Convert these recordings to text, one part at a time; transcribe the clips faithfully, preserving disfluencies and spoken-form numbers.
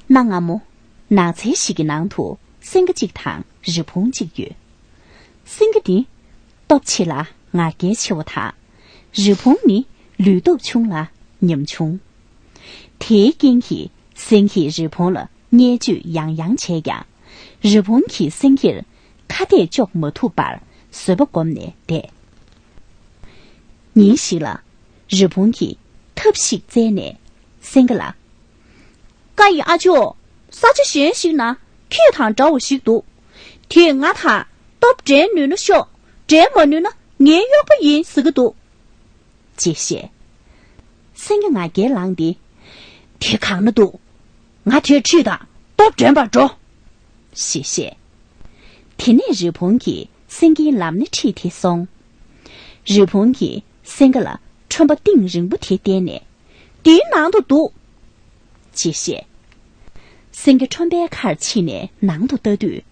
གནའ་སྔ་མོ། ནགས་ཚལ་ཞིག་གི་ནང་དུ་སེང་གེ་གཅིག་དང་རི་བོང་གཅིག་ཡོད། སེང་གེ་ནི་སྟོབས་ཆེ་ལ་ང་རྒྱལ་ཆེ་བ་དང་། རི་བོང་ནི་ལུས་སྟོབས་ཆུང་ལ་ཉམ་ཆུང་། དེའི་རྐྱེན་གྱིས་སེང་གེས་རི་བོང་ལ་བརྙས་བཅོས་ཡང་ཡང་བྱས་ཀྱང་། རི་བོང་གིས་སེང་གེར་ཁ་གཏད་གཅོག་མ་ཐུབ་པར་བཟོད་པ་བསྒོམས་ནས་བསྡད། ཉིན་ཞིག་ལ། རི་བོང་གིས་ཐབས་ཤིག་བཙལ་ནས་སེང་གེ་ལ། ཀ་ཡི་ཨ་ཅོ། ས་ཆ་གཞན་ཞིག་ན་ཁྱེད་དང་འདྲ་བ་ཞིག་འདུག་དེས་ང་དང་སྟོབས་འགྲན་ནུས་ན་ཤོག་འགྲན་མ་ནུས་ན་ངའི་གཡོག་པོ་ཡིན་ཟེར་གྱི་འདུག་ཅེས་བཤད། སེང་གེ་ང་རྒྱལ་ལངས་ཏེ། དེ་གང་ན་འདུག་ང་དེར་ཁྲིད་དང་སྟོབས་འགྲན་པར་འགྲོ། ཞེས་བཤད། དེ་ནས་རི་བོང་གིས་སེང་གེའི་ལམ་སྣེ་ཁྲིད་དེ་སོང་། རི་བོང་གིས་སེང་གེ་ལ་ཁྲོན་པ་གཏིང་རིང་པོ་དེ་བསྟན་ནས། འདིའི་ནང་དུ་འདུག་ཅེས་བཤད། སེང་གེ་ཁྲོན་པའི་ཁར་ཕྱིན་ནས་ནང་དུ་ལྟ་དུས།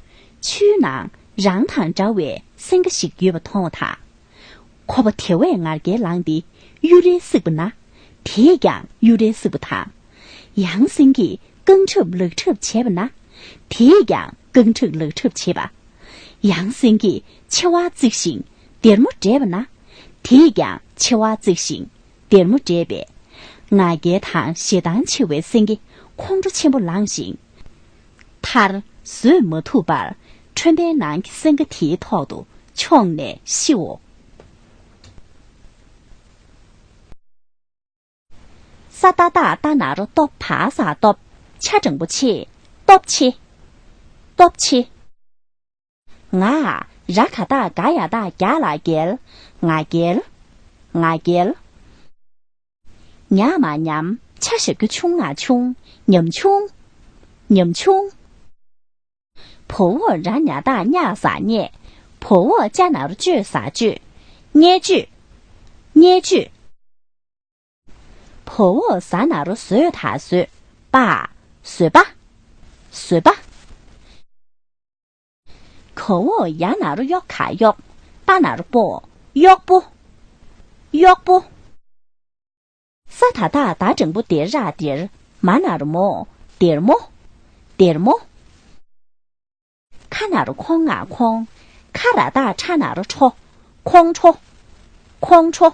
ཆུའི་ནང་རང་དང་འདྲ་བའི་སེང་གེ་ཞིག་ཡོད་པ་མཐོང་བ་དང་། ཁོ་པ་དེ་བས་ང་རྒྱལ་ལངས་ཏེ་གཡུ་རལ་བསྲེགས་པ་ན། དེས་ཀྱང་གཡུ་རལ་བསྲེགས་པ་དང་། ཡང་སེང་གེས་རྐང་ཁྲབ་ལག་ཁྲབ་བྱས་པ་ན། དེས་ཀྱང་རྐང་ཁྲབ་ལག་ཁྲབ་བྱས་པ། ཡང་སེང་གེས་མཆེ་བ་གཙིགས་ཤིང་སྡེར་མོ་བསྒྲད་པ་ན། དེས་ཀྱང་མཆེ་བ་གཙིགས་ཤིང་སྡེར་མོ་བསྒྲད་པས། ང་རྒྱལ་དང་ཞེ་སྡང་ཆེ་བའི་སེང་གེ་ཁོང་ཁྲོ་ཆེན་པོ་ལངས་ཤིང་། མཐར་བཟོད་མ་ཐུབ་པར་ཁྲོན་པའི་ནང་གི་སེང་གེ་དེའི་ཐོག་ཏུ་མཆོངས་ནས་ཤིའོ། ས་ཏ་བཏགས་སྟ་ན་རོ་སྟོ་བ་ས་སྟོབས། ཆ་འགྲེང་བུ་ཆེ། སྟོབས་ཆེ། སྟོབས་ཆེ། ང་། ར་ག་བཏགས་རྒ་ཡ་བཏགས་རྒྱ་ལ་རྒྱལ། ང་རྒྱལ། ང་རྒྱལ། ཉ་མ་ཉམས། ཆ་ཞབས་ཀྱུ་ཆུང་ང་ཆུང་། ཉམ་ཆུང་། ཉམ་ཆུང་། བ་འོག་ར་ཉ་བཏགས་རྙ་ས་རྙེད། བ་འོག་ཅ་ན་རོ་ཅོ་ས་ཅོད། རྙེད་ཅོད། རྙེད་ཅོད། བ་འོག་ཟ་ན་རོ་བཟོད་ད་བཟོད། པ། བཟོད་པ། བཟོད་པ། ག་འོག་ཡ་ན་རོ་གཡོ་ག་གཡོག་པ་ན་རོ་པོ། གཡོག་པོ། གཡོག་པོ། ས་ད་བཏགས་སྡ་འགྲེང་བུ་སྡེ་ར་སྡེར། མ་ན་རོ་མོ། སྡེར་མོ། སྡེར་མོ། ཁ་ན་རོ་ཁོང་ང་ཁོང་། ཁ་ར་བཏགས་ཁྲ་ན་རོ་ཁྲོ། ཁོང་ཁྲོ། ཁོང་ཁྲོ།